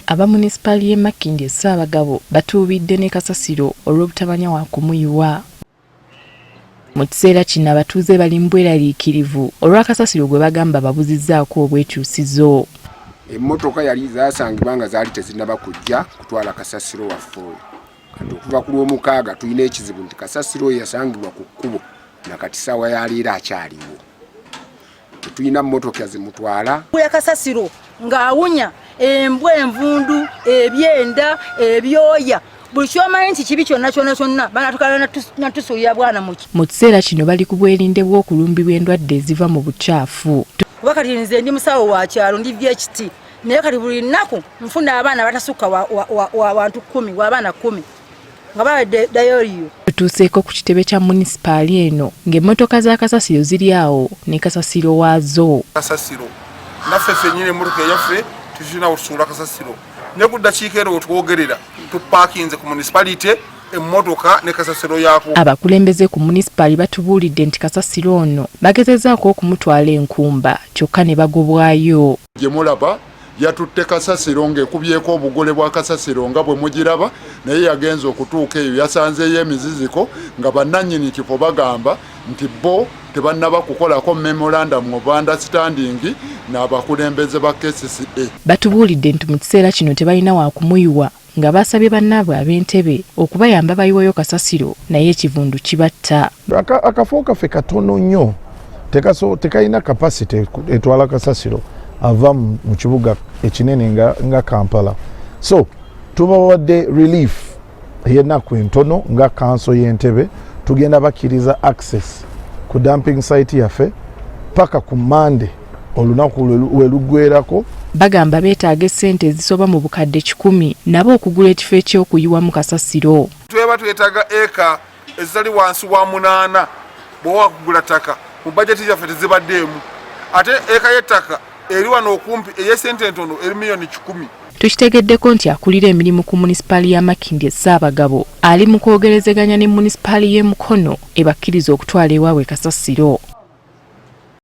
Aba munisipaali y'e Makindye Ssaabagabo batuubidde ne kasasiro olw'obutamanya wa kumuyiwa. Mu kiseera kino abatuuze bali mu bweraliikirivu olwa kasasiro gwe bagamba babuzizzaako obwekyusizo. Emmotoka yali zasangibwa nga zaali tezinnaba kujja kutwala kasasiro waffe oyo. Kati okuva ku Lwomukaaga tulina ekizibu nti kasasiro oyo yasangibwa ku kkubo nakati ssaawa ya leero akyaliwo. Tetulina mmotoka zimutwala. Ya kasasiro ng'awunya embwa envundu, ebyenda, ebyoya, buli kyomanyi nti kibi kyonna kyonna kyonna banatukala natusuulira bwana muki. Mu kiseera kino bali ku bwerinde bw'okulumbibwa endwadde eziva mu bukyafu. Kuba kati nze ndi musawo wa kyalo, ndi VHT, naye kati buli nnaku nfuna abaana batasukka wa bantu 10, wa baana 10 nga balwadde dayoliyo. Tutuuseeko ku kitebe kya munisipaali eno ng'emmotoka za kasasiro ziri awo ne kasasiro waazo. Kasasiro naffe ffennyini emmotoka eyaffe tetulina wetusuula kasasiro, ne ku ddakiika eno wetwogerera tupaakinze ku municipality emmotoka ne kasasiro yaako. Abakulembeze ku munisipaali batubuulidde nti kasasiro ono bagezezzaako okumutwala e Nkumba kyokka ne bagobwayo. Gye mulaba yatutte kasasiro ng'ekubyeko obugole bwa kasasiro nga bwe mugiraba, naye yagenze okutuuka eyo yasanzeeyo emiziziko nga bannannyini kifo bagamba nti bo tebannaba kukolako memorandum of understanding n'abakulembeze ba KCCA. Batubuulidde nti mu kiseera kino tebalina wa kumuyiwa nga basabye bannaabwe ab'Entebe okubayamba bayiweyo kasasiro naye ekivundu kibatta. Akafo kaffe katono nnyo, tekalina capacity etwala kasasiro ava mu kibuga ekinene nga Kampala, so tubawadde relief ey'ennaku entono nga kanso y'Entebe. Tugenda bakkiriza access ku dumping site yaffe paka ku Mande olunaku we luggwerako. Bagamba beetaaga essente ezisoba mu bukadde 100 nabo okugula ekifo eky'okuyiwamu kasasiro. Tweba twetaaga eka ezitali wansi wa 8 bw'owa kugula ttaka, mu bajeti zaffe tezibaddeemu, ate eka y'ettaka eri wano okumpi ey'essente entono eri miliyoni 100. Tukitegeddeko nti akulira emirimu ku munisipaali ya Makindye Ssaabagabo ali mu kwogerezeganya ne munisipaali y'e Mukono ebakkiriza okutwala ewaabwe kasasiro.